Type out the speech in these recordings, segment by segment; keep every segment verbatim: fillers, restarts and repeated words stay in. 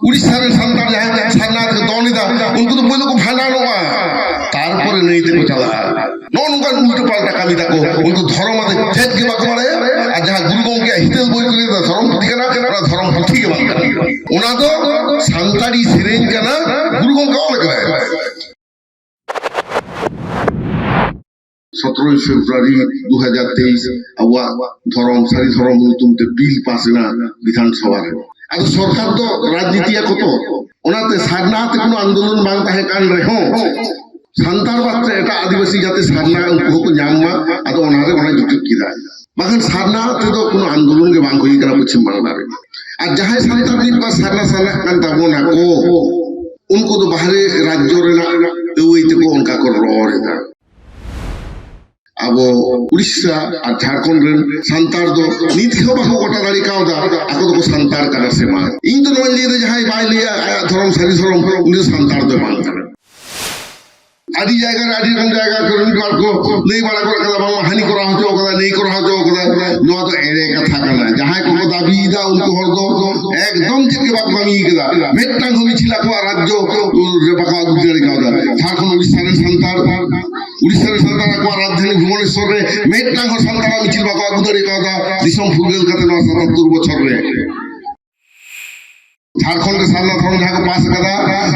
ᱩᱲᱤᱥᱥᱟ ᱨᱮᱱ ᱥᱟᱱᱛᱟᱲ ᱡᱟᱦᱟᱸᱭ ᱥᱟᱨᱱᱟ ᱛᱮᱠᱚ ᱫᱚᱱ ᱮᱫᱟ, ᱩᱱᱠᱩ ᱫᱚ ᱯᱳᱭᱞᱳ ᱠᱚ ᱵᱷᱟᱸᱰᱟᱱᱚᱜᱼᱟ, ᱛᱟᱨᱯᱚᱨᱮ ᱱᱟᱹᱭ ᱛᱮᱠᱚ ᱪᱟᱞᱟᱜᱼᱟ᱾ ᱱᱚᱜᱼᱚ ᱱᱚᱝᱠᱟᱱ ᱩᱞᱴᱟᱹ ᱯᱟᱞᱴᱟ ᱠᱟᱹᱢᱤ ᱛᱟᱠᱚ᱾ ᱩᱱᱠᱩ ᱫᱷᱚᱨᱚᱢ ᱟᱛᱮ ᱪᱮᱫ ᱜᱮ ᱵᱟᱠᱚ ᱵᱟᱲᱟᱭᱟ᱾ ᱟᱨ ᱡᱟᱦᱟᱸ ᱜᱩᱨᱩ ᱜᱚᱢᱠᱮᱭᱟᱜ ᱦᱤᱛᱟᱹᱞ ᱵᱳᱭ ᱠᱚ ᱞᱟᱹᱭ ᱮᱫᱟ ᱫᱷᱚᱨᱚᱢ ᱯᱩᱛᱷᱤ ᱠᱟᱱᱟ, ᱚᱱᱟ ᱫᱷᱚᱨᱚᱢ ᱯᱩᱛᱷᱤ ᱜᱮ ᱵᱟᱝ ᱠᱟᱱᱟ᱾ ᱚᱱᱟ ᱫᱚ ᱥᱟᱱᱛᱟᱲᱤ ᱥᱮᱨᱮᱧ ᱠᱟᱱᱟ, ᱜᱩᱨᱩ ᱜᱚᱢᱠᱮ ᱚᱞ ᱠᱟᱫᱟᱭ᱾ ᱥᱚᱛᱨᱚᱭ ᱯᱷᱮᱵᱽᱨᱩᱣᱟᱨᱤ ᱫᱩ ᱦᱟᱡᱟᱨ ᱛᱮᱭᱤᱥ ᱟᱵᱚᱣᱟᱜ ᱫᱷᱚᱨᱚᱢ, ᱥᱟᱹᱨᱤ ᱫᱷᱚᱨᱚᱢ ᱧᱩᱛᱩᱢ ᱛᱮ ᱵᱤᱞ ᱯᱟᱥ ᱮᱱᱟ ᱵᱤᱫᱷᱟᱱ ᱥᱚᱵᱷᱟ ᱨᱮ᱾ ᱟᱫᱚ ᱥᱚᱨᱠᱟᱨ ᱫᱚ ᱨᱟᱡᱽᱱᱤᱛᱤᱭᱟᱠᱚ ᱛᱚ, ᱚᱱᱟᱛᱮ ᱥᱟᱨᱱᱟ ᱛᱮ ᱠᱳᱱᱳ ᱟᱱᱫᱳᱞᱚᱱ ᱵᱟᱝ ᱛᱟᱦᱮᱸ ᱠᱟᱱ ᱨᱮᱦᱚᱸ, ᱥᱟᱱᱛᱟᱲ ᱵᱟᱫ ᱛᱮ ᱮᱴᱟᱜ ᱟᱹᱫᱤᱵᱟᱹᱥᱤ ᱡᱟᱛᱮ ᱥᱟᱨᱱᱟ ᱩᱱᱠᱩ ᱦᱚᱸᱠᱚ ᱧᱟᱢ ᱢᱟ, ᱟᱫᱚ ᱚᱱᱟᱨᱮ ᱚᱱᱟ ᱡᱩᱴᱤᱡ ᱠᱮᱫᱟ᱾ ᱵᱟᱠᱷᱟᱱ ᱥᱟᱨᱱᱟ ᱛᱮᱫᱚ ᱠᱳᱱᱳ ᱟᱱᱫᱳᱞᱚᱱ ᱜᱮ ᱵᱟᱝ ᱦᱩᱭ ᱠᱟᱱᱟ ᱯᱚᱪᱷᱤᱢ ᱵᱟᱝᱞᱟ ᱨᱮ᱾ ᱟᱨ ᱡᱟᱦᱟᱸᱭ ᱥᱟᱱᱛᱟᱲ ᱢᱤᱫ ᱵᱟᱨ ᱥᱟᱨᱱᱟ ᱥᱟᱨᱱᱟᱜ ᱠᱟᱱ ᱛᱟᱵᱚᱱᱟ ᱠᱚ, ᱩᱱᱠᱩ ᱫᱚ ᱵᱟᱦᱨᱮ ᱨᱟᱡᱽᱡᱚ ᱨᱮᱱᱟᱜ ᱟᱹᱣᱟᱹᱭ ᱛᱮᱠᱚ ᱚᱱᱠᱟ ᱠᱚ ᱨᱚᱲ ᱮᱫᱟ᱾ ᱟᱵᱚ ᱩᱲᱤᱥᱥᱟ ᱟᱨ ᱡᱷᱟᱲᱠᱷᱚᱸᱰ ᱨᱮᱱ ᱥᱟᱱᱛᱟᱲ ᱫᱚ ᱱᱤᱛ ᱦᱚᱸ ᱵᱟᱠᱚ ᱜᱚᱴᱟ ᱫᱟᱲᱮ ᱠᱟᱣᱫᱟ ᱟᱠᱚ ᱫᱚᱠᱚ ᱥᱟᱱᱛᱟᱲ ᱠᱟᱱᱟ ᱥᱮ ᱵᱟᱝ᱾ ᱤᱧ ᱫᱚ ᱱᱚᱣᱟᱧ ᱞᱟᱹᱭᱫᱟ, ᱡᱟᱦᱟᱸᱭ ᱵᱟᱭ ᱞᱟᱹᱭᱟ ᱟᱭᱟᱜ ᱫᱷᱚᱨᱚᱢ ᱥᱟᱹᱨᱤ ᱫᱷᱚᱨᱚᱢ, ᱩᱱᱤ ᱫᱚ ᱥᱟᱱᱛᱟᱲ ᱫᱚ ᱵᱟᱝ ᱠᱟᱱᱟ᱾ ᱟᱹᱰᱤ ᱡᱟᱭᱜᱟ ᱨᱮ, ᱟᱹᱰᱤ ᱨᱚᱠᱚᱢ ᱡᱟᱭᱜᱟ ᱠᱚᱨᱮ ᱢᱤᱫ ᱵᱟᱨ ᱠᱚ ᱞᱟᱹᱭ ᱵᱟᱲᱟ ᱜᱚᱫ ᱠᱟᱫᱟ, ᱵᱟᱝᱢᱟ ᱦᱟᱹᱱᱤ ᱠᱚᱨᱟᱣ ᱦᱚᱪᱚ ᱠᱟᱫᱟ, ᱱᱟᱹᱭ ᱠᱚᱨᱟᱣ ᱦᱚᱪᱚ ᱠᱟᱫᱟ᱾ ᱱᱚᱣᱟ ᱫᱚ ᱮᱲᱮ ᱠᱟᱛᱷᱟ ᱠᱟᱱᱟ᱾ ᱡᱟᱦᱟᱸᱭ ᱠᱚᱠᱚ ᱫᱟᱹᱵᱤᱭᱮᱫᱟ, ᱩᱱᱠᱩ ᱦᱚᱲ ᱫᱚ ᱮᱠᱫᱚᱢ ᱪᱮᱫ ᱜᱮ ᱵᱟᱠᱚ ᱠᱟᱹᱢᱤ ᱠᱟᱫᱟ᱾ ᱢᱤᱫᱴᱟᱝ ᱦᱚᱸ ᱢᱤᱪᱷᱤᱞ ᱟᱠᱚᱣᱟᱜ ᱨᱟᱡᱽᱡᱚ ᱨᱮ ᱵᱟᱠᱚ ᱟᱹᱜᱩ ᱫᱟᱲᱮ ᱠᱟᱣᱫᱟ᱾ ᱡᱷᱟᱲᱠᱷᱚᱸᱰ ᱩᱲᱤᱥᱥᱟ ᱨᱮᱱ ᱥᱟᱱᱛᱟᱲ, ᱩᱲᱤᱥᱥᱟ ᱨᱮᱱ ᱥᱟᱱᱛᱟᱲ ᱟᱠᱚᱣᱟᱜ ᱨᱟᱡᱽᱫᱷᱟᱹᱱᱤ ᱵᱷᱩᱵᱚᱱᱮᱥᱚᱨ ᱨᱮ ᱢᱤᱫᱴᱟᱝ ᱦᱚᱸ ᱥᱟᱱᱛᱟᱲᱟᱜ ᱢᱤᱪᱷᱤᱞ ᱵᱟᱠᱚ ᱟᱹᱜᱩ ᱫᱟᱲᱮ ᱠᱟᱣᱫᱟ᱾ ᱫᱤᱥᱚᱢ ᱯᱷᱩᱨᱜᱟᱹᱞ ᱠᱟᱛᱮ ᱱᱚᱣᱟ ᱥᱟᱛᱟᱛᱛᱳᱨ ᱵᱚᱪᱷᱚᱨ ᱨᱮ ᱡᱷᱟᱲᱠᱷᱚᱸᱰ ᱨᱮ ᱥᱟᱨᱱᱟ ᱫᱷᱚᱨᱚᱢ ᱡᱟᱦᱟᱸ ᱠᱚ ᱯᱟᱥ ᱟᱠᱟᱫᱟ,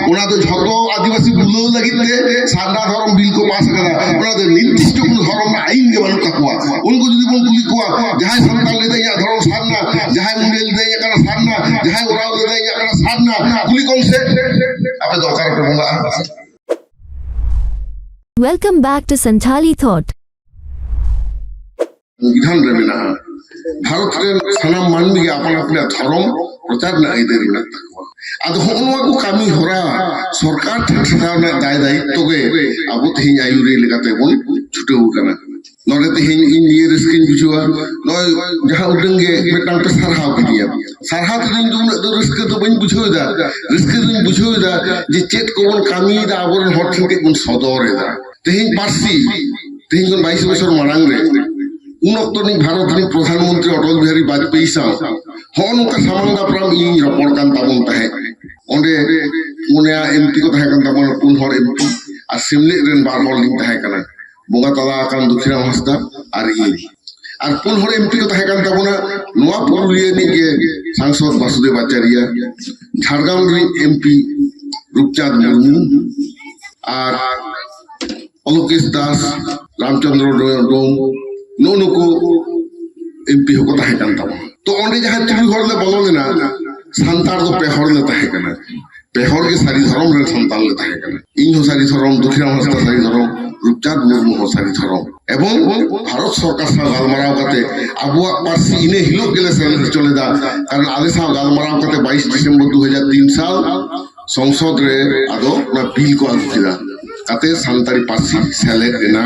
ᱚᱱᱟ ᱫᱚ ᱡᱷᱚᱛᱚ ᱟᱹᱫᱤᱵᱟᱹᱥᱤ ᱵᱩᱞᱟᱹᱣ ᱞᱟᱹᱜᱤᱫ ᱛᱮ ᱥᱟᱨᱱᱟ ᱫᱷᱚᱨᱚᱢ ᱵᱤᱞ ᱠᱚ ᱯᱟᱥ ᱟᱠᱟᱫᱟ᱾ ᱚᱱᱟ ᱫᱚ ᱱᱤᱨᱫᱤᱥᱴᱚ ᱠᱳᱱᱳ ᱫᱷᱚᱨᱚᱢ ᱨᱮᱱᱟᱜ ᱟᱹᱭᱤᱱ ᱜᱮ ᱵᱟᱹᱱᱩᱜ ᱛᱟᱠᱚᱣᱟ᱾ ᱩᱱᱠᱩ ᱡᱩᱫᱤ ᱵᱚᱱ ᱠᱩᱞᱤ ᱠᱚᱣᱟ, ᱡᱟᱦᱟᱸᱭ ᱥᱟᱱᱛᱟᱲ ᱞᱟᱹᱭᱫᱟ ᱤᱧᱟᱹᱜ ᱫᱷᱚᱨᱚᱢ ᱥᱟᱨᱱᱟ, ᱡᱟᱦᱟᱸᱭ ᱢᱩᱱᱰᱟᱹ ᱞᱟᱹᱭᱫᱟ ᱤᱧᱟᱹᱜ ᱠᱟᱱᱟ ᱥᱟᱨᱱᱟ, ᱡᱟᱦᱟᱸᱭ ᱳᱨᱟᱣ ᱞᱟᱹᱭᱫᱟ ᱤᱧᱟᱹᱜ ᱠᱟᱱᱟ ᱥᱟᱨᱱᱟ, ᱠᱩᱞᱤ ᱠᱚᱢ ᱥᱮ, ᱟᱯᱮ ᱫᱚ ᱚᱠᱟ ᱨᱮᱯᱮ ᱵᱚᱸᱜᱟᱜᱼᱟ? Welcome back to Santhali Thought. ᱥᱚᱝᱵᱤᱫᱷᱟᱱ ᱨᱮ ᱢᱮᱱᱟᱜᱼᱟ, ᱵᱷᱟᱨᱚᱛ ᱨᱮᱱ ᱥᱟᱱᱟᱢ ᱢᱟᱹᱱᱢᱤ ᱜᱮ ᱟᱯᱟᱱ ᱟᱹᱯᱤᱱᱟᱜ ᱫᱷᱚᱨᱚᱢ ᱯᱨᱚᱪᱟᱨ ᱨᱮᱱᱟᱜ ᱟᱹᱭᱫᱟᱹᱨᱤ ᱢᱮᱱᱟᱜ ᱛᱟᱠᱚᱣᱟ᱾ ᱟᱫᱚ ᱦᱚᱸᱜᱼᱚ ᱱᱚᱣᱟ ᱠᱚ ᱠᱟᱹᱢᱤ ᱦᱚᱨᱟ ᱥᱚᱨᱠᱟᱨ ᱴᱷᱮᱱ ᱥᱟᱡᱟᱣ ᱨᱮᱱᱟᱜ ᱫᱟᱭ ᱫᱟᱭᱤᱛᱛᱚ ᱜᱮ ᱟᱵᱚ ᱛᱮᱦᱮᱧ ᱟᱹᱭᱩᱨᱤᱭᱟᱹ ᱞᱮᱠᱟᱛᱮ ᱵᱚᱱ ᱪᱷᱩᱴᱟᱹᱣ ᱟᱠᱟᱱᱟ᱾ ᱱᱚᱰᱮ ᱛᱮᱦᱮᱧ ᱤᱧ ᱱᱤᱭᱟᱹ ᱨᱟᱹᱥᱠᱟᱹᱧ ᱵᱩᱡᱷᱟᱹᱣᱟ, ᱱᱚᱜᱼᱚᱭ ᱡᱟᱦᱟᱸ ᱩᱰᱟᱹᱝ ᱜᱮ ᱢᱤᱫᱴᱟᱝ ᱯᱮ ᱥᱟᱨᱦᱟᱣ ᱠᱤᱫᱤᱧᱟ᱾ ᱥᱟᱨᱦᱟᱣ ᱛᱮᱫᱚ ᱤᱧ ᱫᱚ ᱩᱱᱟᱹᱜ ᱫᱚ ᱨᱟᱹᱥᱠᱟᱹ ᱫᱚ ᱵᱟᱹᱧ ᱵᱩᱡᱷᱟᱹᱣ ᱮᱫᱟ᱾ ᱨᱟᱹᱥᱠᱟᱹ ᱫᱚᱧ ᱵᱩᱡᱷᱟᱹᱣ ᱮᱫᱟ ᱡᱮ ᱪᱮᱫ ᱠᱚᱵᱚᱱ ᱠᱟᱹᱢᱤᱭᱮᱫᱟ, ᱟᱵᱚᱨᱮᱱ ᱦᱚᱲ ᱴᱷᱮᱱ ᱠᱟᱹᱡ ᱵᱚᱱ ᱥᱚᱫᱚᱨ ᱮᱫᱟ᱾ ᱛᱮᱦᱮᱧ ᱯᱟᱹᱨᱥᱤ, ᱛᱮᱦᱮᱧ ᱠᱷᱚᱱ ᱵᱟᱭᱤᱥ ᱵᱚᱪᱷᱚᱨ ᱢᱟᱲᱟᱝ ᱨᱮ ᱩᱱ ᱚᱠᱛᱚ ᱨᱤᱱᱤᱡ ᱵᱷᱟᱨᱚᱛ ᱨᱤᱱᱤᱡ ᱯᱨᱚᱫᱷᱟᱱ ᱢᱚᱱᱛᱨᱤ ᱚᱴᱚᱞ ᱵᱤᱦᱟᱨᱤ ᱵᱟᱡᱽᱯᱮᱭᱤ ᱥᱟᱶ ᱦᱚᱸᱜᱼᱚ ᱱᱚᱝᱠᱟ ᱥᱟᱢᱟᱝ ᱫᱟᱯᱨᱟᱢ ᱤᱧ ᱨᱚᱯᱚᱲ ᱠᱟᱱ ᱛᱟᱵᱚᱱ ᱛᱟᱦᱮᱸᱫ᱾ ᱚᱸᱰᱮ ᱯᱩᱱᱭᱟ ᱮᱢᱯᱤ ᱠᱚ ᱛᱟᱦᱮᱸ ᱠᱟᱱ ᱛᱟᱵᱚᱱᱟ, ᱯᱩᱱ ᱦᱚᱲ ᱮᱢᱯᱤ, ᱟᱨ ᱥᱮᱢᱞᱮᱫ ᱨᱮᱱ ᱵᱟᱨ ᱦᱚᱲ ᱞᱤᱧ ᱛᱟᱦᱮᱸ ᱠᱟᱱᱟ, ᱵᱚᱸᱜᱟ ᱛᱟᱞᱟ ᱟᱠᱟᱱ ᱫᱩᱠᱷᱤᱨᱟᱢ ᱦᱟᱸᱥᱫᱟ ᱟᱨ ᱤᱧ᱾ ᱟᱨ ᱯᱩᱱ ᱦᱚᱲ ᱮᱢᱯᱤ ᱠᱚ ᱛᱟᱦᱮᱸ ᱠᱟᱱ ᱛᱟᱵᱚᱱᱟ᱾ ᱱᱚᱣᱟ ᱯᱩᱨᱩᱞᱤᱭᱟᱹ ᱨᱤᱱᱤᱡ ᱜᱮ ᱥᱟᱝᱥᱚᱫ ᱵᱟᱥᱩᱫᱮᱵ ᱟᱪᱟᱨᱭᱟ, ᱡᱷᱟᱲᱜᱨᱟᱢ ᱨᱤᱱᱤᱡ ᱮᱢᱯᱤ ᱨᱩᱯᱪᱟᱸᱫᱽ ᱢᱩᱨᱢᱩ, ᱟᱨ ᱚᱞᱳᱠᱮᱥ ᱫᱟᱥ, ᱨᱟᱢᱪᱚᱸᱫᱽᱨᱚ ᱰᱳᱢ, ᱱᱩᱜᱼᱩ ᱱᱩᱠᱩ ᱮᱢᱯᱤ ᱦᱚᱸᱠᱚ ᱛᱟᱦᱮᱸ ᱠᱟᱱ ᱛᱟᱵᱚᱱᱟ᱾ ᱛᱚ, ᱚᱸᱰᱮ ᱡᱟᱦᱟᱸ ᱛᱩᱨᱩᱭ ᱦᱚᱲ ᱞᱮ ᱵᱚᱞᱚ ᱞᱮᱱᱟ, ᱥᱟᱱᱛᱟᱲ ᱫᱚ ᱯᱮ ᱦᱚᱲ ᱞᱮ ᱛᱟᱦᱮᱸ ᱠᱟᱱᱟ᱾ ᱯᱮ ᱦᱚᱲ ᱜᱮ ᱥᱟᱹᱨᱤ ᱫᱷᱚᱨᱚᱢ ᱨᱮᱱ ᱥᱟᱱᱛᱟᱲ ᱞᱮ ᱛᱟᱦᱮᱸ ᱠᱟᱱᱟ᱾ ᱤᱧ ᱦᱚᱸ ᱥᱟᱹᱨᱤ ᱫᱷᱚᱨᱚᱢ, ᱫᱩᱠᱷᱤᱨᱟᱢ ᱦᱟᱸᱥᱫᱟ ᱥᱟᱹᱨᱤ ᱫᱷᱚᱨᱚᱢ, ᱨᱩᱯᱪᱟᱸᱫᱽ ᱢᱩᱨᱢᱩ ᱦᱚᱸ ᱥᱟᱹᱨᱤ ᱫᱷᱚᱨᱚᱢ᱾ ᱮᱵᱚᱝ ᱵᱷᱟᱨᱚᱛ ᱥᱚᱨᱠᱟᱨ ᱥᱟᱶ ᱜᱟᱞᱢᱟᱨᱟᱣ ᱠᱟᱛᱮ ᱟᱵᱚᱣᱟᱜ ᱯᱟᱹᱨᱥᱤ ᱤᱱᱟᱹ ᱦᱤᱞᱳᱜ ᱜᱮᱞᱮ ᱥᱮᱞᱮᱫ ᱦᱚᱪᱚ ᱞᱮᱫᱟ, ᱠᱟᱨᱚᱱ ᱟᱞᱮ ᱥᱟᱶ ᱜᱟᱞᱢᱟᱨᱟᱣ ᱠᱟᱛᱮ ᱵᱟᱭᱤᱥ ᱰᱤᱥᱮᱢᱵᱚᱨ ᱫᱩ ᱦᱟᱡᱟᱨ ᱛᱤᱱ ᱥᱟᱞ ᱥᱚᱝᱥᱚᱫ ᱨᱮ ᱟᱫᱚ ᱚᱱᱟ ᱵᱤᱞ ᱠᱚ ᱟᱹᱜᱩ ᱠᱮᱫᱟ, ᱠᱟᱛᱮ ᱥᱟᱱᱛᱟᱲᱤ ᱯᱟᱹᱨᱥᱤ ᱥᱮᱞᱮᱫ ᱮᱱᱟ᱾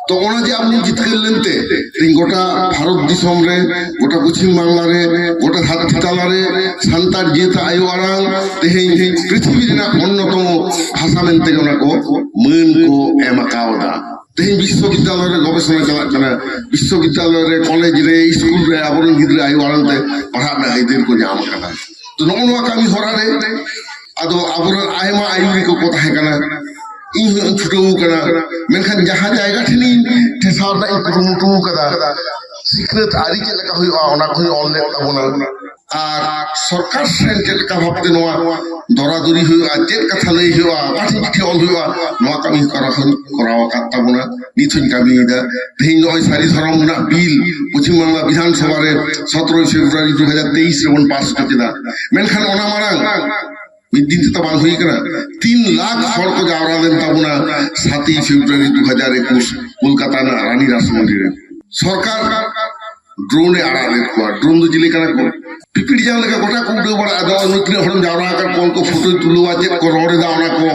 ᱛᱚ, ᱚᱱᱟ ᱡᱮ ᱟᱵᱚ ᱡᱤᱛᱠᱟᱹᱨ ᱞᱮᱱᱛᱮ ᱛᱮᱦᱮᱧ ᱜᱚᱴᱟ ᱵᱷᱟᱨᱚᱛ ᱫᱤᱥᱚᱢ ᱨᱮ, ᱜᱚᱴᱟ ᱯᱚᱪᱷᱤᱢ ᱵᱟᱝᱞᱟ ᱨᱮ, ᱜᱚᱴᱟ ᱫᱷᱟᱹᱨᱛᱤ ᱛᱟᱞᱟ ᱨᱮ ᱥᱟᱱᱛᱟᱲ ᱡᱟᱹᱛᱟᱜ ᱟᱭᱳ ᱟᱲᱟᱝ ᱛᱮᱦᱮᱧ ᱯᱨᱤᱛᱷᱤᱵᱤ ᱨᱮᱱᱟᱜ ᱚᱱᱱᱚᱛᱚᱢᱚ ᱵᱷᱟᱥᱟ ᱢᱮᱱᱛᱮ ᱚᱱᱟ ᱠᱚ ᱢᱟᱹᱱ ᱠᱚ ᱮᱢ ᱟᱠᱟᱣᱫᱟ᱾ ᱛᱮᱦᱮᱧ ᱵᱤᱥᱥᱚᱵᱤᱫᱽᱫᱟᱞᱚᱭ ᱨᱮ ᱜᱚᱵᱮᱥᱚᱱᱟ ᱪᱟᱞᱟᱜ ᱠᱟᱱᱟ, ᱵᱤᱥᱥᱚᱵᱤᱫᱽᱫᱟᱞᱚᱭ ᱨᱮ, ᱠᱚᱞᱮᱡᱽ ᱨᱮ, ᱥᱠᱩᱞ ᱨᱮ ᱟᱵᱚᱨᱮᱱ ᱜᱤᱫᱽᱨᱟᱹ ᱟᱭᱳ ᱟᱲᱟᱝ ᱛᱮ ᱯᱟᱲᱦᱟᱜ ᱨᱮᱱᱟᱜ ᱟᱹᱭᱫᱟᱹᱨ ᱠᱚ ᱧᱟᱢ ᱟᱠᱟᱫᱟ᱾ ᱛᱚ, ᱱᱚᱜᱼᱚ ᱱᱚᱣᱟ ᱠᱟᱹᱢᱤ ᱦᱚᱨᱟ ᱨᱮ ᱟᱫᱚ ᱟᱵᱚᱨᱮᱱ ᱟᱭᱢᱟ ᱟᱹᱭᱩᱨᱤᱭᱟᱹ ᱠᱚᱠᱚ ᱛᱟᱦᱮᱸ ᱠᱟᱱᱟ, ᱤᱧ ᱦᱚᱸᱧ ᱪᱷᱩᱴᱟᱹᱣ ᱠᱟᱱᱟ, ᱢᱮᱱᱠᱷᱟᱱ ᱡᱟᱦᱟᱸ ᱡᱟᱭᱜᱟ ᱴᱷᱮᱱᱤᱧ ᱴᱷᱮᱥᱟᱣ ᱨᱮᱱᱟᱜ ᱤᱧ ᱠᱩᱨᱩᱢᱩᱴᱩ ᱠᱟᱫᱟ, ᱥᱤᱠᱷᱱᱟᱹᱛ ᱟᱹᱨᱤ ᱪᱮᱫ ᱞᱮᱠᱟ ᱦᱩᱭᱩᱜᱼᱟ, ᱚᱱᱟ ᱠᱚᱦᱚᱸᱧ ᱚᱞ ᱞᱮᱫ ᱛᱟᱵᱚᱱᱟ᱾ ᱟᱨ ᱥᱚᱨᱠᱟᱨ ᱥᱮᱱ ᱪᱮᱫ ᱞᱮᱠᱟ ᱵᱷᱟᱵᱛᱮ ᱱᱚᱣᱟ ᱫᱚᱨᱟᱫᱚᱨᱤ ᱦᱩᱭᱩᱜᱼᱟ, ᱪᱮᱫ ᱠᱟᱛᱷᱟ ᱞᱟᱹᱭ ᱦᱩᱭᱩᱜᱼᱟ, ᱚᱠᱟ ᱴᱷᱮᱱ ᱪᱤᱴᱷᱤ ᱚᱞ ᱦᱩᱭᱩᱜᱼᱟ, ᱱᱚᱣᱟ ᱠᱟᱹᱢᱤ ᱦᱚᱨᱟ ᱦᱚᱸᱧ ᱠᱚᱨᱟᱣ ᱟᱠᱟᱫ ᱛᱟᱵᱚᱱᱟ, ᱱᱤᱛ ᱦᱚᱸᱧ ᱠᱟᱹᱢᱤᱭᱮᱫᱟ᱾ ᱛᱮᱦᱮᱧ ᱱᱚᱜᱼᱚᱭ ᱥᱟᱹᱨᱤ ᱫᱷᱚᱨᱚᱢ ᱨᱮᱱᱟᱜ ᱵᱤᱞ ᱯᱚᱪᱷᱤᱢ ᱵᱟᱝᱞᱟ ᱵᱤᱫᱷᱟᱱ ᱥᱚᱵᱷᱟ ᱨᱮ ᱥᱚᱛᱨᱚᱭ ᱯᱷᱮᱵᱽᱨᱩᱣᱟᱨᱤ ᱫᱩ ᱦᱟᱡᱟᱨ ᱛᱮᱭᱤᱥ ᱨᱮᱵᱚᱱ ᱯᱟᱥ ᱦᱚᱪᱚ ᱠᱮᱫᱟ, ᱢᱮᱱᱠᱷᱟᱱ ᱚᱱᱟ ᱢᱟᱲᱟᱝ ᱢᱤᱫ ᱫᱤᱱ ᱛᱮᱫᱚ ᱵᱟᱝ ᱦᱩᱭ ᱠᱟᱱᱟ, ᱛᱤᱱ ᱞᱟᱠᱷ ᱦᱚᱲ ᱠᱚ ᱡᱟᱣᱨᱟ ᱞᱮᱱ ᱛᱟᱵᱚᱱᱟ ᱥᱟᱛᱮᱭ ᱯᱷᱮᱵᱽᱨᱩᱣᱟᱨᱤ ᱫᱩ ᱦᱟᱡᱟᱨ ᱮᱠᱩᱥ ᱠᱳᱞᱠᱟᱛᱟ ᱨᱮᱱᱟᱜ ᱨᱟᱱᱤ ᱨᱟᱥᱢᱚᱱᱰᱤ ᱨᱮ᱾ ᱥᱚᱨᱠᱟᱨ ᱰᱨᱳᱱ ᱮ ᱟᱲᱟᱜ ᱞᱮᱫ ᱠᱚᱣᱟ᱾ ᱰᱨᱳᱱ ᱫᱚ ᱪᱤᱞᱤ ᱠᱟᱱᱟ ᱠᱚ? ᱯᱤᱯᱤᱲ ᱡᱟᱝ ᱞᱮᱠᱟ ᱜᱚᱴᱟ ᱠᱚ ᱩᱰᱟᱹᱣ ᱵᱟᱲᱟᱜᱼᱟ᱾ ᱟᱫᱚ ᱩᱱᱟᱹᱜ ᱛᱤᱱᱟᱹᱜ ᱦᱚᱲᱮᱢ ᱡᱟᱣᱨᱟ ᱟᱠᱟᱫ ᱠᱚᱣᱟ, ᱩᱱᱠᱩ ᱯᱷᱳᱴᱳᱭ ᱛᱩᱞᱟᱹᱣᱟ, ᱪᱮᱫ ᱠᱚ ᱨᱚᱲ ᱮᱫᱟ, ᱚᱱᱟ ᱠᱚ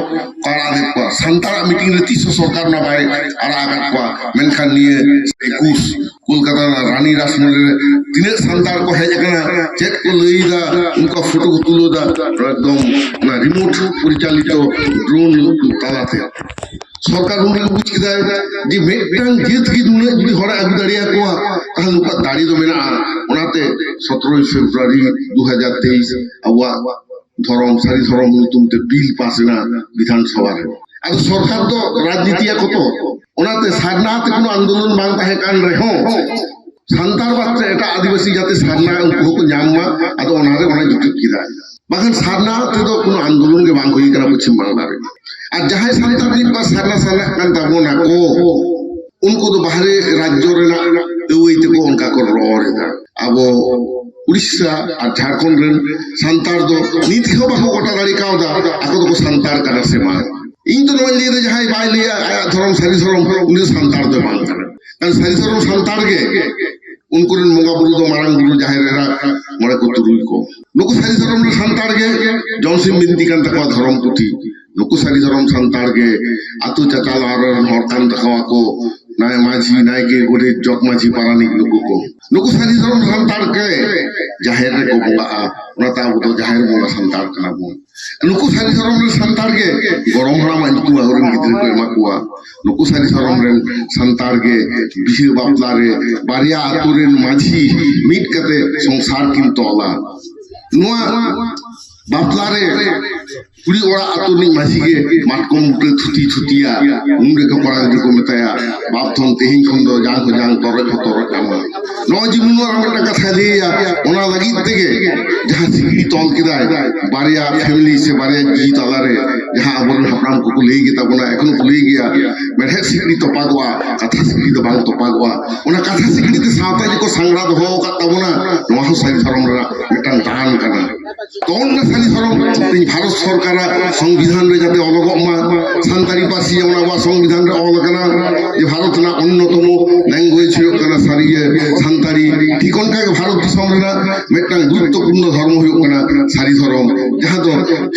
ᱟᱲᱟᱜ ᱞᱮᱫ ᱠᱚᱣᱟ᱾ ᱥᱟᱱᱛᱟᱲᱟᱜ ᱢᱤᱴᱤᱝ ᱨᱮ ᱛᱤᱥ ᱦᱚᱸ ᱥᱚᱨᱠᱟᱨ ᱚᱱᱟ ᱵᱟᱭ ᱟᱲᱟᱜ ᱟᱠᱟᱫ ᱠᱚᱣᱟ᱾ ᱢᱮᱱᱠᱷᱟᱱ ᱱᱤᱭᱟᱹ ᱮᱠᱩᱥ ᱠᱳᱞᱠᱟᱛᱟ ᱨᱮᱱᱟᱜ ᱨᱟᱱᱤ ᱨᱟᱥᱢᱚᱱᱰᱤ ᱨᱮ ᱛᱤᱱᱟᱹᱜ ᱥᱟᱱᱛᱟᱲ ᱠᱚ ᱦᱮᱡ ᱟᱠᱟᱱᱟ, ᱪᱮᱫ ᱠᱚ ᱞᱟᱹᱭ ᱮᱫᱟ, ᱩᱱᱠᱩᱣᱟᱜ ᱯᱷᱳᱴᱳ ᱠᱚ ᱛᱩᱞᱟᱹᱣ ᱮᱫᱟ, ᱮᱠᱫᱚᱢ ᱚᱱᱟ ᱨᱤᱢᱳᱴ ᱯᱚᱨᱤᱪᱟᱞᱤᱛᱚ ᱰᱨᱳᱱ ᱛᱟᱞᱟᱛᱮ᱾ ᱥᱚᱨᱠᱟᱨ ᱩᱱ ᱨᱮᱜᱮ ᱵᱩᱡᱽ ᱠᱮᱫᱟᱭ ᱡᱮ ᱢᱤᱫᱴᱟᱝ ᱡᱟᱹᱛ ᱜᱮ ᱱᱩᱱᱟᱹᱜ ᱡᱩᱫᱤ ᱦᱚᱲᱮ ᱟᱹᱜᱩ ᱫᱟᱲᱮᱭᱟᱠᱚᱣᱟ, ᱛᱟᱦᱞᱮ ᱱᱩᱠᱩᱣᱟᱜ ᱫᱟᱲᱮ ᱫᱚ ᱢᱮᱱᱟᱜᱼᱟ᱾ ᱚᱱᱟᱛᱮ ᱥᱚᱛᱨᱚᱭ ᱯᱷᱮᱵᱽᱨᱩᱣᱟᱨᱤ ᱫᱩ ᱦᱟᱡᱟᱨ ᱛᱮᱭᱤᱥ ᱟᱵᱚᱣᱟᱜ ᱫᱷᱚᱨᱚᱢ, ᱥᱟᱹᱨᱤ ᱫᱷᱚᱨᱚᱢ ᱧᱩᱛᱩᱢ ᱛᱮ ᱵᱤᱞ ᱯᱟᱥ ᱮᱱᱟ ᱵᱤᱫᱷᱟᱱ ᱥᱚᱵᱷᱟ ᱨᱮ᱾ ᱟᱫᱚ ᱥᱚᱨᱠᱟᱨ ᱫᱚ ᱨᱟᱡᱽᱱᱤᱛᱤᱭᱟᱠᱚ ᱛᱚ, ᱚᱱᱟᱛᱮ ᱥᱟᱨᱱᱟ ᱛᱮ ᱠᱳᱱᱳ ᱟᱱᱫᱳᱞᱚᱱ ᱵᱟᱝ ᱛᱟᱦᱮᱸ ᱠᱟᱱ ᱨᱮᱦᱚᱸ, ᱥᱟᱱᱛᱟᱲ ᱵᱟᱫ ᱛᱮ ᱮᱴᱟᱜ ᱟᱹᱫᱤᱵᱟᱹᱥᱤ ᱡᱟᱛᱮ ᱥᱟᱨᱱᱟ ᱩᱱᱠᱩ ᱦᱚᱸᱠᱚ ᱧᱟᱢ ᱢᱟ, ᱟᱫᱚ ᱚᱱᱟᱨᱮ ᱚᱱᱟ ᱡᱩᱴᱩᱡ ᱠᱮᱫᱟ᱾ ᱵᱟᱠᱷᱟᱱ ᱥᱟᱨᱱᱟ ᱛᱮᱫᱚ ᱠᱳᱱᱳ ᱟᱱᱫᱳᱞᱚᱱ ᱜᱮ ᱵᱟᱝ ᱦᱩᱭ ᱠᱟᱱᱟ ᱯᱚᱪᱷᱤᱢ ᱵᱟᱝᱞᱟ ᱨᱮ᱾ ᱟᱨ ᱡᱟᱦᱟᱸᱭ ᱥᱟᱱᱛᱟᱲ ᱢᱤᱫ ᱵᱟᱨ ᱥᱟᱨᱱᱟ ᱥᱟᱨᱱᱟᱜ ᱠᱟᱱ ᱛᱟᱵᱚᱱᱟ ᱠᱚ, ᱩᱱᱠᱩ ᱫᱚ ᱵᱟᱦᱨᱮ ᱨᱟᱡᱽᱡᱚ ᱨᱮᱱᱟᱜ ᱟᱹᱣᱟᱹᱭ ᱛᱮᱠᱚ ᱚᱱᱠᱟ ᱠᱚ ᱨᱚᱲ ᱮᱫᱟ᱾ ᱟᱵᱚ ᱩᱲᱤᱥᱥᱟ ᱟᱨ ᱡᱷᱟᱲᱠᱷᱚᱸᱰ ᱨᱮᱱ ᱥᱟᱱᱛᱟᱲ ᱫᱚ ᱱᱤᱛ ᱦᱚᱸ ᱵᱟᱠᱚ ᱜᱚᱴᱟ ᱫᱟᱲᱮ ᱠᱟᱣᱫᱟ ᱟᱠᱚ ᱫᱚᱠᱚ ᱥᱟᱱᱛᱟᱲ ᱠᱟᱱᱟ ᱥᱮ ᱵᱟᱝ᱾ ᱤᱧ ᱫᱚ ᱱᱚᱣᱟᱧ ᱞᱟᱹᱭᱫᱟ, ᱡᱟᱦᱟᱸᱭ ᱵᱟᱭ ᱞᱟᱹᱭᱟ ᱟᱭᱟᱜ ᱫᱷᱚᱨᱚᱢ ᱥᱟᱹᱨᱤ ᱫᱷᱚᱨᱚᱢ, ᱩᱱᱤ ᱫᱚ ᱥᱟᱱᱛᱟᱲ ᱫᱚ ᱵᱟᱝ ᱠᱟᱱᱟ᱾ ᱠᱟᱨᱚᱱ ᱥᱟᱹᱨᱤ ᱫᱷᱚᱨᱚᱢ ᱥᱟᱱᱛᱟᱲ ᱜᱮ ᱩᱱᱠᱩ ᱨᱮᱱ ᱵᱚᱸᱜᱟ ᱵᱩᱨᱩ ᱫᱚ ᱢᱟᱨᱟᱝ ᱵᱩᱨᱩ, ᱡᱟᱦᱮᱨ ᱮᱨᱟ, ᱢᱚᱬᱮ ᱠᱚ ᱛᱩᱨᱩᱭ ᱠᱚ᱾ ᱱᱩᱠᱩ ᱥᱟᱹᱨᱤ ᱫᱷᱚᱨᱚᱢ ᱨᱮᱱ ᱥᱟᱱᱛᱟᱲ ᱜᱮ ᱡᱚᱢᱥᱤᱢ ᱵᱤᱱᱛᱤ ᱠᱟᱱ ᱛᱟᱠᱚᱣᱟ ᱫᱷᱚᱨᱚᱢ ᱯᱩᱛᱷᱤ᱾ ᱱᱩᱠᱩ ᱥᱟᱹᱨᱤ ᱫᱷᱚᱨᱚᱢ ᱥᱟᱱᱛᱟᱲ ᱜᱮ ᱟᱹᱛᱩ ᱪᱟᱪᱟᱞᱟᱣ ᱨᱮᱱ ᱦᱚᱲ ᱠᱟᱱ ᱛᱟᱠᱚᱣᱟ ᱠᱚ, ᱱᱟᱭ ᱢᱟᱹᱡᱷᱤ, ᱱᱟᱭᱠᱮ, ᱜᱚᱰᱮᱛ, ᱡᱚᱜᱽ ᱢᱟᱹᱡᱷᱤ, ᱯᱟᱨᱟᱱᱤᱠ, ᱱᱩᱠᱩ ᱠᱚ᱾ ᱱᱩᱠᱩ ᱥᱟᱹᱨᱤ ᱫᱷᱚᱨᱚᱢ ᱥᱟᱱᱛᱟᱲ ᱜᱮ ᱡᱟᱦᱮᱨ ᱨᱮᱠᱚ ᱵᱚᱸᱜᱟᱜᱼᱟ, ᱚᱱᱟᱛᱮ ᱟᱵᱚ ᱫᱚ ᱡᱟᱦᱮᱨ ᱵᱚᱸᱜᱟ ᱥᱟᱱᱛᱟᱲ ᱠᱟᱱᱟ ᱵᱚᱱ᱾ ᱱᱩᱠᱩ ᱥᱟᱹᱨᱤ ᱫᱷᱚᱨᱚᱢ ᱨᱮᱱ ᱥᱟᱱᱛᱟᱲ ᱜᱮ ᱜᱚᱲᱚᱢ ᱦᱟᱲᱟᱢᱟᱜ ᱧᱩᱛᱩᱢ ᱟᱠᱚᱨᱮᱱ ᱜᱤᱫᱽᱨᱟᱹ ᱠᱚ ᱮᱢᱟ ᱠᱚᱣᱟ᱾ ᱱᱩᱠᱩ ᱥᱟᱹᱨᱤ ᱫᱷᱚᱨᱚᱢ ᱨᱮᱱ ᱥᱟᱱᱛᱟᱲ ᱜᱮ ᱵᱤᱦᱟᱹ ᱵᱟᱯᱞᱟ ᱨᱮ ᱵᱟᱨᱭᱟ ᱟᱹᱛᱩ ᱨᱮᱱ ᱢᱟᱹᱡᱷᱤ ᱢᱤᱫ ᱠᱟᱛᱮ ᱥᱚᱝᱥᱟᱨ ᱠᱤᱱ ᱛᱚᱞᱟ᱾ ᱱᱚᱣᱟ ᱵᱟᱯᱞᱟ ᱨᱮ ᱠᱩᱲᱤ ᱚᱲᱟᱜ ᱟᱹᱛᱩ ᱨᱤᱱᱤᱡ ᱢᱟᱹᱡᱷᱤ ᱜᱮ ᱢᱟᱛᱠᱚᱢ ᱵᱩᱴᱟᱹ ᱛᱷᱩᱛᱤ ᱛᱷᱩᱛᱤᱭᱟ, ᱩᱱ ᱨᱮᱜᱮ ᱠᱚᱲᱟ ᱜᱤᱫᱽᱨᱟᱹ ᱠᱚ ᱢᱮᱛᱟᱭᱟ, "ᱵᱟᱯ ᱫᱷᱚᱱ, ᱛᱮᱦᱮᱧ ᱠᱷᱚᱱ ᱫᱚ ᱡᱟᱝ ᱦᱚᱸ ᱡᱟᱝ, ᱛᱚᱨᱚᱡ ᱦᱚᱸ ᱛᱚᱨᱚᱡ ᱟᱢᱟ᱾" ᱱᱚᱜᱼᱚᱭ ᱡᱮ ᱱᱩᱱᱟᱹᱜ ᱢᱟᱨᱟᱝ ᱢᱤᱫᱴᱟᱝ ᱠᱟᱛᱷᱟᱭ ᱞᱟᱹᱭᱟ, ᱚᱱᱟ ᱞᱟᱹᱜᱤᱫ ᱛᱮᱜᱮ ᱡᱟᱦᱟᱸ ᱥᱤᱠᱲᱤ ᱛᱚᱞ ᱠᱮᱫᱟᱭ ᱵᱟᱨᱭᱟ ᱯᱷᱮᱢᱮᱞᱤ ᱥᱮ ᱵᱟᱨᱭᱟ ᱡᱤᱣᱤ ᱛᱟᱞᱟᱨᱮ, ᱡᱟᱦᱟᱸ ᱟᱵᱚᱨᱮᱱ ᱦᱟᱯᱲᱟᱢ ᱠᱚᱠᱚ ᱞᱟᱹᱭ ᱜᱮᱛᱟ ᱵᱚᱱᱟ, ᱮᱠᱷᱚᱱ ᱠᱚ ᱞᱟᱹᱭ ᱜᱮᱭᱟ, "ᱢᱮᱲᱦᱮᱫ ᱥᱤᱠᱲᱤ ᱛᱚᱯᱟᱜᱚᱜᱼᱟ, ᱠᱟᱛᱷᱟ ᱥᱤᱠᱲᱤ ᱫᱚ ᱵᱟᱝ ᱛᱚᱯᱟᱜᱚᱜᱼᱟ᱾" ᱚᱱᱟ ᱠᱟᱛᱷᱟ ᱥᱤᱠᱲᱤ ᱛᱮ ᱥᱟᱶᱛᱟ ᱡᱮ ᱠᱚ ᱥᱟᱝᱜᱽᱲᱟ ᱫᱚᱦᱚ ᱟᱠᱟᱫ ᱛᱟᱵᱚᱱᱟ, ᱱᱚᱣᱟ ᱦᱚᱸ ᱥᱟᱹᱨᱤ ᱫᱷᱚᱨᱚᱢ ᱨᱮᱱᱟᱜ ᱢᱤᱫᱴᱟᱝ ᱫᱟᱱ ᱠᱟᱱᱟ᱾ ᱛᱚ ᱚᱱᱟ ᱥᱟᱹᱨᱤ ᱫᱷᱚᱨᱚᱢ ᱛᱮᱦᱮᱧ ᱵᱷᱟᱨᱚᱛ ᱥᱚᱨᱠᱟᱨᱟᱜ ᱥᱚᱝᱵᱤᱫᱷᱟᱱ ᱨᱮ ᱡᱟᱛᱮ ᱚᱞᱚᱜᱚᱜ ᱢᱟ, ᱥᱟᱱᱛᱟᱲᱤ ᱯᱟᱹᱨᱥᱤ ᱡᱮᱢᱚᱱ ᱟᱵᱚᱣᱟᱜ ᱥᱚᱝᱵᱤᱫᱷᱟᱱ ᱨᱮ ᱚᱞ ᱟᱠᱟᱱᱟ ᱡᱮ ᱵᱷᱟᱨᱚᱛ ᱨᱮᱱᱟᱜ ᱚᱱᱱᱚᱛᱚᱢᱚ language ᱦᱩᱭᱩᱜ ᱠᱟᱱᱟ ᱥᱟᱹᱨᱤ ᱜᱮ ᱥᱟᱱᱛᱟᱲᱤ, ᱴᱷᱤᱠ ᱚᱱᱠᱟ ᱜᱮ ᱵᱷᱟᱨᱚᱛ ᱫᱤᱥᱚᱢ ᱨᱮᱱᱟᱜ ᱢᱤᱫᱴᱟᱝ ᱜᱩᱨᱩᱛᱛᱚᱯᱩᱨᱱᱚ ᱫᱷᱚᱨᱢᱚ ᱦᱩᱭᱩᱜ ᱠᱟᱱᱟ ᱥᱟᱹᱨᱤ ᱫᱷᱚᱨᱚᱢ, ᱡᱟᱦᱟᱸ ᱫᱚ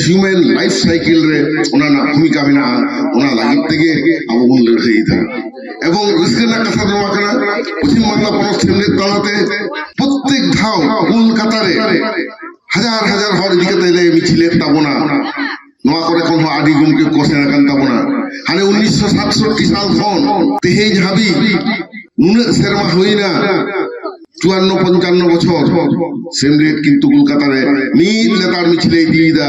human life cycle ᱨᱮ ᱚᱱᱟ ᱨᱮᱱᱟᱜ ᱵᱷᱩᱢᱤᱠᱟ ᱢᱮᱱᱟᱜᱼᱟ᱾ ᱚᱱᱟ ᱞᱟᱹᱜᱤᱫ ᱛᱮᱜᱮ ᱟᱵᱚ ᱵᱚᱱ ᱞᱟᱹᱲᱦᱟᱹᱭᱮᱫᱟ᱾ ᱮᱵᱚᱝ ᱨᱟᱹᱥᱠᱟᱹ ᱨᱮᱱᱟᱜ ᱠᱟᱛᱷᱟ ᱫᱚ ᱱᱚᱣᱟ ᱠᱟᱱᱟ, ᱯᱚᱪᱷᱤᱢ ᱵᱟᱝᱞᱟ ᱯᱚᱱᱚᱛ ᱥᱮᱢᱞᱮᱫ ᱛᱟᱞᱟᱛᱮ ᱯᱨᱚᱛᱛᱮᱠ ᱫᱷᱟᱣ ᱠᱳᱞᱠᱟᱛᱟ ᱨᱮ ᱦᱟᱡᱟᱨ ᱦᱟᱡᱟᱨ ᱦᱚᱲ ᱤᱫᱤ ᱠᱟᱛᱮ ᱞᱮ ᱢᱤᱪᱷᱤᱞᱮᱫ ᱛᱟᱵᱚᱱᱟ᱾ ᱱᱚᱣᱟ ᱠᱚᱨᱮ ᱠᱷᱚᱱ ᱦᱚᱸ ᱟᱹᱰᱤ ᱜᱚᱢᱠᱮ ᱠᱚ ᱥᱮᱱ ᱟᱠᱟᱱ ᱛᱟᱵᱚᱱᱟ᱾ ᱦᱟᱱᱮ ᱩᱱᱤᱥᱥᱚ ᱥᱟᱛᱥᱚᱴᱴᱤ ᱥᱟᱞ ᱠᱷᱚᱱ ᱛᱮᱦᱮᱧ ᱦᱟᱹᱵᱤᱡ ᱱᱩᱱᱟᱹᱜ ᱥᱮᱨᱢᱟ ᱦᱩᱭᱱᱟ, ᱪᱩᱣᱟᱱᱱᱚ ᱯᱚᱧᱪᱟᱱᱱᱚ ᱵᱚᱪᱷᱚᱨ᱾ ᱥᱮᱢᱞᱮᱫ ᱠᱤᱱᱛᱩ ᱠᱳᱞᱠᱟᱛᱟ ᱨᱮ ᱢᱤᱫ ᱞᱮᱛᱟᱲ ᱢᱤᱪᱷᱤᱞᱮ ᱤᱫᱤᱭᱮᱫᱟ,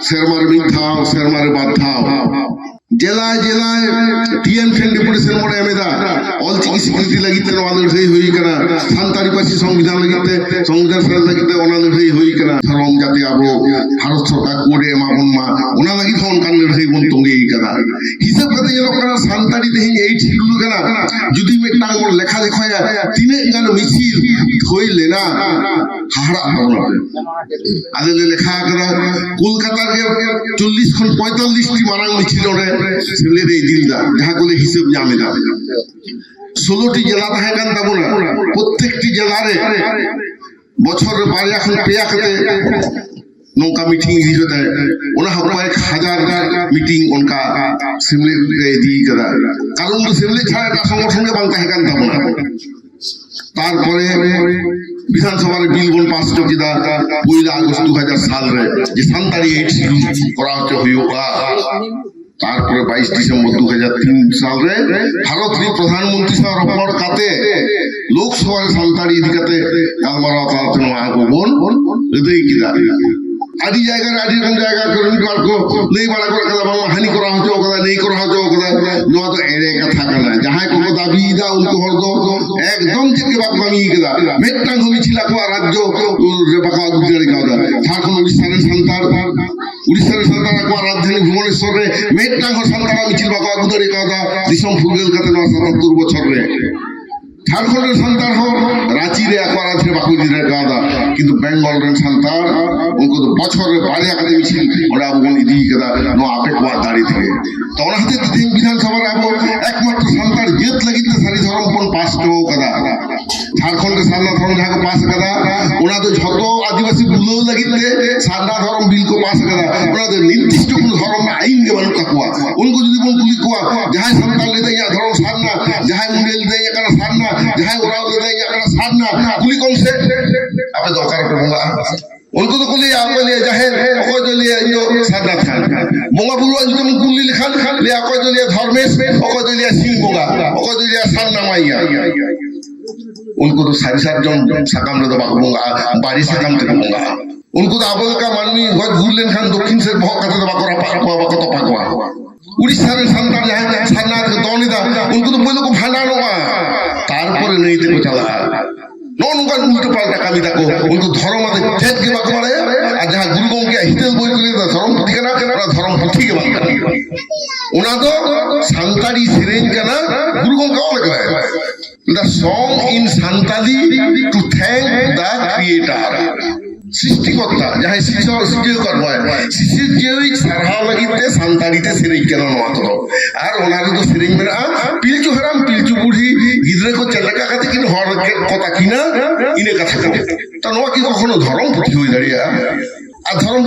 ᱥᱮᱨᱢᱟ ᱨᱮ ᱢᱤᱫ ᱫᱷᱟᱣ, ᱥᱮᱨᱢᱟ ᱨᱮ ᱵᱟᱨ ᱫᱷᱟᱣ᱾ ᱡᱮᱞᱟ ᱡᱮᱞᱟ ᱰᱤ ᱮᱢ ᱴᱷᱮᱱ ᱰᱮᱯᱩᱴᱮᱥᱚᱱ ᱵᱚᱱ ᱮᱢ ᱮᱫᱟ, ᱚᱞᱪᱤᱠᱤ ᱥᱤᱠᱨᱤᱛᱤ ᱞᱟᱹᱜᱤᱫ ᱛᱮ ᱱᱚᱣᱟ ᱞᱟᱹᱲᱦᱟᱹᱭ ᱦᱩᱭ ᱠᱟᱱᱟ, ᱥᱟᱱᱛᱟᱲᱤ ᱯᱟᱹᱨᱥᱤ ᱥᱚᱝᱵᱤᱫᱷᱟᱱ ᱞᱟᱹᱜᱤᱫ ᱛᱮ, ᱥᱚᱝᱵᱤᱫᱷᱟᱱ ᱥᱮᱞᱮᱫ ᱞᱟᱹᱜᱤᱫ ᱛᱮ ᱚᱱᱟ ᱞᱟᱹᱲᱦᱟᱹᱭ ᱦᱩᱭ ᱠᱟᱱᱟ᱾ ᱫᱷᱚᱨᱚᱢ ᱡᱟᱛᱮ ᱟᱵᱚ ᱵᱷᱟᱨᱚᱛ ᱥᱚᱨᱠᱟᱨ ᱠᱳᱰ ᱮ ᱮᱢᱟ ᱵᱚᱱ ᱢᱟ, ᱚᱱᱟ ᱞᱟᱹᱜᱤᱫ ᱦᱚᱸ ᱚᱱᱠᱟᱱ ᱞᱟᱹᱲᱦᱟᱹᱭ ᱵᱚᱱ ᱛᱚᱸᱜᱮ ᱠᱟᱫᱟ᱾ ᱦᱤᱥᱟᱹᱵ ᱠᱟᱛᱮ ᱧᱮᱞᱚᱜ ᱠᱟᱱᱟ, ᱥᱟᱱᱛᱟᱲᱤ ᱛᱮᱦᱮᱧ ᱮᱭᱤᱴ ᱥᱤᱰᱩᱞ ᱠᱟᱱᱟ᱾ ᱡᱩᱫᱤ ᱢᱤᱫᱴᱟᱝ ᱵᱚᱱ ᱞᱮᱠᱷᱟ ᱡᱚᱠᱷᱟᱭᱟ, ᱛᱤᱱᱟᱹᱜ ᱜᱟᱱ ᱢᱤᱪᱷᱤᱞ ᱦᱩᱭ ᱞᱮᱱᱟ, ᱦᱟᱦᱟᱲᱟᱜ ᱛᱟᱵᱚᱱᱟ ᱯᱮ᱾ ᱟᱞᱮ ᱞᱮ ᱞᱮᱠᱷᱟ ᱠᱟᱫᱟ, ᱠᱳᱞᱠᱟᱛᱟ ᱨᱮ ᱪᱚᱞᱞᱤᱥ ᱠᱷᱚᱱ ᱯᱚᱸᱭᱛᱟᱞᱞᱤᱥ ᱴᱤ ᱢᱟᱨᱟᱝ ᱢᱤᱪᱷᱤᱞ ᱚᱸᱰᱮ ᱥᱮᱢᱞᱮᱫ ᱮ ᱤᱫᱤ ᱞᱮᱫᱟ, ᱡᱟᱦᱟᱸ ᱠᱚᱞᱮ ᱦᱤᱥᱟᱹᱵ ᱧᱟᱢ ᱮᱫᱟ᱾ ᱥᱳᱞᱳ ᱴᱤ ᱡᱮᱞᱟ ᱛᱟᱦᱮᱸ ᱠᱟᱱ ᱛᱟᱵᱚᱱᱟ, ᱯᱨᱚᱛᱛᱮᱠᱴᱤ ᱡᱮᱞᱟ ᱨᱮ ᱵᱚᱪᱷᱚᱨ ᱨᱮ ᱵᱟᱨᱭᱟ ᱠᱷᱚᱱ ᱯᱮᱭᱟ ᱠᱟᱛᱮ ᱱᱚᱝᱠᱟ ᱢᱤᱴᱤᱝ ᱦᱩᱭᱩᱜ ᱛᱟᱦᱮᱸᱫ᱾ ᱚᱱᱟ ᱦᱚᱸ ᱠᱚᱭᱮᱠ ᱦᱟᱡᱟᱨ ᱢᱤᱴᱤᱝ ᱚᱱᱠᱟ ᱥᱮᱢᱞᱮᱫ ᱨᱮ ᱤᱫᱤ ᱠᱟᱫᱟ᱾ ᱠᱟᱨᱚᱱ ᱫᱚ ᱥᱮᱢᱞᱮᱫ ᱪᱷᱟᱲᱟ ᱮᱴᱟᱜ ᱥᱚᱝᱜᱚᱴᱷᱚᱱ ᱜᱮ ᱵᱟᱝ ᱛᱟᱦᱮᱸ ᱠᱟᱱ ᱛᱟᱵᱚᱱᱟ᱾ ᱛᱟᱨᱯᱚᱨᱮ ᱵᱤᱫᱷᱟᱱ ᱥᱚᱵᱷᱟ ᱨᱮ ᱵᱤᱞ ᱵᱚᱱ ᱯᱟᱥ ᱦᱚᱪᱚ ᱠᱮᱫᱟ ᱯᱩᱭᱞᱟᱹ ᱟᱜᱚᱥᱴ ᱫᱩ ᱦᱟᱡᱟᱨ ᱥᱟᱞ ᱨᱮ, ᱡᱮ ᱥᱟᱱᱛᱟᱲᱤ ᱮᱭᱤᱴ ᱥᱤᱰᱩᱞ ᱠᱚᱨᱟᱣ ᱦᱚᱪᱚ ᱦᱩᱭᱩᱜᱼᱟ᱾ ᱛᱟᱨᱯᱚᱨᱮ ᱵᱟᱭᱤᱥ ᱰᱤᱥᱮᱢᱵᱚᱨ ᱫᱩ ᱦᱟᱡᱟᱨ ᱛᱤᱱ ᱥᱟᱞ ᱨᱮ ᱵᱷᱟᱨᱚᱛ ᱨᱤᱱᱤᱡ ᱯᱨᱚᱫᱷᱟᱱ ᱢᱚᱱᱛᱨᱤ ᱥᱟᱶ ᱨᱚᱯᱚᱲ ᱠᱟᱛᱮ ᱞᱳᱠᱥᱚᱵᱷᱟ ᱨᱮ ᱥᱟᱱᱛᱟᱲᱤ ᱤᱫᱤ ᱠᱟᱛᱮ ᱜᱟᱞᱢᱟᱨᱟᱣ ᱛᱟᱞᱟᱛᱮ ᱱᱚᱣᱟ ᱠᱚᱵᱚᱱ ᱟᱹᱫᱟᱹᱭ ᱠᱮᱫᱟ᱾ ᱟᱹᱰᱤ ᱡᱟᱭᱜᱟ ᱨᱮ, ᱟᱹᱰᱤ ᱨᱚᱠᱚᱢ ᱡᱟᱭᱜᱟ ᱠᱚᱨᱮ ᱢᱤᱫ ᱵᱟᱨ ᱠᱚ ᱞᱟᱹᱭ ᱵᱟᱲᱟ ᱜᱚᱫ ᱠᱟᱫᱟ, ᱵᱟᱝᱢᱟ ᱦᱟᱹᱱᱤ ᱠᱚᱨᱟᱣ ᱦᱚᱪᱚ ᱠᱟᱫᱟ, ᱱᱟᱹᱭ ᱠᱚᱨᱟᱣ ᱦᱚᱪᱚ ᱠᱟᱫᱟ᱾ ᱱᱚᱣᱟ ᱫᱚ ᱮᱲᱮ ᱠᱟᱛᱷᱟ ᱠᱟᱱᱟ᱾ ᱡᱟᱦᱟᱸᱭ ᱠᱚᱠᱚ ᱫᱟᱹᱵᱤᱭᱮᱫᱟ, ᱩᱱᱠᱩ ᱦᱚᱲ ᱫᱚ ᱮᱠᱫᱚᱢ ᱪᱮᱫ ᱜᱮ ᱵᱟᱠᱚ ᱠᱟᱹᱢᱤ ᱠᱟᱫᱟ᱾ ᱢᱤᱫᱴᱟᱝ ᱦᱚᱸ ᱢᱤᱪᱷᱤᱞ ᱟᱠᱚᱣᱟᱜ ᱨᱟᱡᱽᱡᱚ ᱨᱮ ᱵᱟᱠᱚ ᱟᱹᱜᱩ ᱫᱟᱲᱮ ᱠᱟᱣᱫᱟ᱾ ᱡᱷᱟᱲᱠᱷᱚᱸᱰ, ᱩᱲᱤᱥᱥᱟ ᱨᱮᱱ ᱥᱟᱱᱛᱟᱲ, ᱩᱲᱤᱥᱥᱟ ᱨᱮᱱ ᱥᱟᱱᱛᱟᱲ ᱟᱠᱚᱣᱟᱜ ᱨᱟᱡᱽᱫᱷᱟᱱᱤ ᱵᱷᱩᱵᱚᱱᱮᱥᱚᱨ ᱨᱮ ᱢᱤᱫᱴᱟᱝ ᱦᱚᱸ ᱥᱟᱱᱛᱟᱲᱟᱜ ᱢᱤᱪᱷᱤᱞ ᱵᱟᱠᱚ ᱟᱹᱜᱩ ᱫᱟᱲᱮ ᱠᱟᱣᱫᱟ ᱫᱤᱥᱚᱢ ᱯᱷᱩᱨᱜᱟᱹᱞ ᱠᱟᱛᱮ ᱱᱚᱣᱟ ᱥᱟᱛᱟᱛᱛᱳᱨ ᱵᱚᱪᱷᱚᱨ ᱨᱮ᱾ ᱡᱷᱟᱲᱠᱷᱚᱸᱰ ᱨᱮᱱ ᱥᱟᱱᱛᱟᱲ ᱦᱚᱸ ᱨᱟᱸᱪᱤ ᱨᱮ ᱟᱠᱚᱣᱟᱜ ᱨᱟᱡᱽ ᱨᱮ ᱵᱟᱠᱚ ᱤᱫᱤ ᱫᱟᱲᱮ ᱠᱟᱣᱫᱟ, ᱠᱤᱱᱛᱩ ᱵᱮᱝᱜᱚᱞ ᱨᱮᱱ ᱥᱟᱱᱛᱟᱲ ᱩᱱᱠᱩ ᱫᱚ ᱵᱚᱪᱷᱚᱨ ᱨᱮ ᱵᱟᱨᱭᱟ ᱠᱟᱛᱮ ᱢᱤᱪᱷᱤᱞ ᱚᱸᱰᱮ ᱟᱵᱚ ᱵᱚᱱ ᱤᱫᱤ ᱠᱟᱫᱟ, ᱱᱚᱣᱟ ᱟᱯᱮ ᱠᱚᱣᱟᱜ ᱫᱟᱲᱮ ᱛᱮᱜᱮ᱾ ᱛᱚ, ᱚᱱᱟ ᱠᱷᱟᱹᱛᱤᱨ ᱛᱮ ᱛᱮᱦᱮᱧ ᱵᱤᱫᱷᱟᱱ ᱥᱚᱵᱷᱟ ᱨᱮ ᱟᱵᱚ ᱮᱠᱢᱟᱛᱨᱚ ᱥᱟᱱᱛᱟᱲ ᱡᱟᱹᱛ ᱞᱟᱹᱜᱤᱫ ᱛᱮ ᱥᱟᱹᱨᱤ ᱫᱷᱚᱨᱚᱢ ᱵᱚᱱ ᱯᱟᱥ ᱦᱚᱪᱚ ᱠᱟᱫᱟ᱾ ᱡᱷᱟᱲᱠᱷᱚᱸᱰ ᱨᱮ ᱥᱟᱨᱱᱟ ᱫᱷᱚᱨᱚᱢ ᱡᱟᱦᱟᱸ ᱠᱚ ᱯᱟᱥ ᱠᱟᱫᱟ, ᱚᱱᱟ ᱫᱚ ᱡᱷᱚᱛᱚ ᱟᱹᱫᱤᱵᱟᱹᱥᱤ ᱵᱩᱞᱟᱹᱣ ᱞᱟᱹᱜᱤᱫ ᱛᱮ ᱥᱟᱨᱱᱟ ᱫᱷᱚᱨᱚᱢ ᱵᱤᱞ ᱠᱚ ᱯᱟᱥ ᱠᱟᱫᱟ᱾ ᱚᱱᱟ ᱫᱚ ᱱᱤᱨᱫᱤᱥᱴᱚ ᱠᱳᱱᱳ ᱫᱷᱚᱨᱚᱢ ᱨᱮᱱᱟᱜ ᱟᱹᱭᱤᱱ ᱜᱮ ᱵᱟᱹᱱᱩᱜ ᱛᱟᱠᱚᱣᱟ᱾ ᱩᱱᱠᱩ ᱡᱩᱫᱤ ᱵᱚᱱ ᱠᱩᱞᱤ ᱠᱚᱣᱟ, ᱡᱟᱦᱟᱸᱭ ᱥᱟᱱᱛᱟᱲ ᱞᱟᱹᱭ ᱫᱟ ᱤᱧᱟᱹᱜ ᱫᱷᱚᱨᱚᱢ ᱥᱟᱨᱱᱟ, ᱡᱟᱦᱟᱸᱭ ᱢᱩᱱᱰᱟᱹᱭ ᱞᱟᱹᱭ ᱫᱟ ᱤᱧᱟᱹᱜ ᱠᱟᱱᱟ ᱥᱟᱨᱱᱟ, ᱡᱟᱦᱟᱸᱭ ᱳᱨᱟᱣ ᱞᱟᱹᱭ ᱫᱟ ᱤᱧᱟᱹᱜ ᱠᱟᱱᱟ ᱥᱟᱨᱱᱟ, ᱠᱩᱞᱤ ᱠᱚᱢ ᱥᱮ, ᱟᱯᱮ ᱫᱚ ᱚᱠᱟ ᱨᱮᱯᱮ ᱵᱚᱸᱜᱟᱜᱼᱟ? ᱩᱱᱠᱩ ᱫᱚᱠᱚ ᱞᱟᱹᱭᱟ, ᱚᱠᱚᱭ ᱞᱟᱹᱭᱟ ᱡᱟᱦᱮᱨ, ᱚᱠᱚᱭ ᱫᱚ ᱞᱟᱹᱭᱟ ᱤᱧ ᱫᱚ ᱥᱟᱨᱱᱟ ᱛᱷᱟᱱ᱾ ᱵᱚᱸᱜᱟ ᱵᱩᱨᱩᱣᱟᱜ ᱧᱩᱛᱩᱢ ᱠᱩᱞᱤ ᱞᱮᱠᱷᱟᱱ ᱞᱟᱹᱭᱟ, ᱚᱠᱚᱭ ᱫᱚ ᱞᱟᱹᱭᱟ ᱫᱷᱚᱨᱢᱮᱥ, ᱚᱠᱚᱭ ᱫᱚ ᱞᱟᱹᱭᱟ ᱥᱤᱝ ᱵᱚᱸᱜᱟ, ᱚᱠᱚᱭ ᱫᱚ ᱞᱟᱹᱭᱟ ᱥᱟᱨᱱᱟ ᱢᱟᱭᱟ᱾ ᱩᱱᱠᱩ ᱫᱚ ᱥᱟᱹᱨᱤ ᱥᱟᱨᱡᱚᱢ ᱥᱟᱠᱟᱢ ᱨᱮᱫᱚ ᱵᱟᱠᱚ ᱵᱚᱸᱜᱟᱜᱼᱟ, ᱵᱟᱲᱮ ᱥᱟᱠᱟᱢ ᱛᱮᱠᱚ ᱵᱚᱸᱜᱟᱜᱼᱟ᱾ ᱩᱱᱠᱩ ᱫᱚ ᱟᱵᱚ ᱞᱮᱠᱟ ᱢᱟᱹᱱᱢᱤ ᱜᱚᱡ ᱜᱩᱨ ᱞᱮᱱᱠᱷᱟᱱ ᱫᱚᱠᱠᱷᱤᱱ ᱥᱮᱫ ᱵᱚᱦᱚᱜ ᱠᱟᱛᱮ ᱫᱚ ᱵᱟᱠᱚ ᱨᱟᱯᱟᱜ ᱠᱚᱣᱟ, ᱵᱟᱠᱚ ᱛᱚᱯᱟ ᱠᱚᱣᱟ᱾ ᱩᱲᱤᱥᱥᱟ ᱨᱮᱱ ᱥᱟᱱᱛᱟᱲ ᱡᱟᱦᱟᱸᱭ ᱥᱟᱨᱱᱟ ᱛᱮᱠᱚ ᱫᱚᱱ ᱮᱫᱟ, ᱩᱱᱠᱩ ᱫᱚ ᱯᱳᱭᱞᱳ ᱠᱚ ᱵᱷᱟᱸᱰᱟᱱᱚᱜᱼᱟ, ᱛᱟᱨᱯᱚᱨᱮ ᱱᱟᱹᱭ ᱛᱮᱠᱚ ᱪᱟᱞᱟᱜᱼᱟ᱾ ᱱᱚᱜᱼᱚ ᱱᱚᱝᱠᱟᱱ ᱩᱞᱴᱟᱹ ᱯᱟᱞᱴᱟ ᱠᱟᱹᱢᱤ ᱛᱟᱠᱚ᱾ ᱩᱱᱠᱩ ᱫᱷᱚᱨᱚᱢ ᱟᱫᱚ ᱪᱮᱫ ᱜᱮ ᱵᱟᱠᱚ ᱵᱟᱲᱟᱭᱟ᱾ ᱟᱨ ᱡᱟᱦᱟᱸ ᱜᱩᱨᱩ ᱜᱚᱢᱠᱮᱭᱟᱜ ᱦᱤᱛᱟᱹᱞ ᱵᱳᱭ ᱠᱚ ᱞᱟᱹᱭ ᱫᱟ ᱫᱷᱚᱨᱚᱢ ᱯᱩᱛᱷᱤ ᱠᱟᱱᱟ, ᱚᱱᱟ ᱫᱷᱚᱨᱚᱢ ᱯᱩᱛᱷᱤ ᱜᱮ ᱵᱟᱝ ᱠᱟᱱᱟ᱾ ᱚᱱᱟ ᱫᱚ ᱥᱟᱱᱛᱟᱲᱤ ᱥᱮᱨᱮᱧ ᱠᱟᱱᱟ, ᱜᱩᱨᱩ ᱜᱚᱢᱠᱮ ᱚᱞ ᱠᱟᱫᱟᱭ᱾ The song in Santali to thank the creator. ᱥᱨᱤᱥᱴᱤᱠᱚᱨᱛᱟ, ᱡᱟᱦᱟᱸᱭ ᱥᱤᱨᱡᱟᱹᱣ, ᱥᱤᱨᱡᱟᱹᱣ ᱠᱟᱫ ᱵᱚᱱᱟᱭ, ᱥᱤᱥᱤᱨᱡᱟᱹᱣᱤᱡ ᱥᱟᱨᱦᱟᱣ ᱞᱟᱹᱜᱤᱫ ᱛᱮ ᱥᱟᱱᱛᱟᱲᱤ ᱛᱮ ᱥᱮᱨᱮᱧ ᱠᱟᱱᱟ ᱱᱚᱣᱟ ᱠᱚᱫᱚ᱾ ᱟᱨ ᱚᱱᱟ ᱨᱮᱫᱚ ᱥᱮᱨᱮᱧ ᱢᱮᱱᱟᱜᱼᱟ, ᱯᱤᱞᱪᱩ ᱦᱟᱲᱟᱢ ᱯᱤᱞᱪᱩ ᱵᱩᱲᱦᱤ ᱜᱤᱫᱽᱨᱟᱹ ᱠᱚ ᱪᱮᱫ ᱞᱮᱠᱟ ᱠᱟᱛᱮ ᱠᱤᱱ ᱦᱚᱲ ᱠᱮᱫ ᱠᱚ ᱛᱟᱹᱠᱤᱱᱟ, ᱤᱱᱟᱹ ᱠᱟᱛᱷᱟ ᱠᱚ᱾ ᱛᱚ, ᱱᱚᱣᱟ ᱠᱤ ᱠᱚᱠᱷᱚᱱᱳ ᱫᱷᱚᱨᱚᱢ ᱯᱩᱛᱷᱤ ᱦᱩᱭ ᱫᱟᱲᱮᱭᱟᱜᱼᱟ? ᱟᱨ ᱫᱷᱚᱨᱚᱢ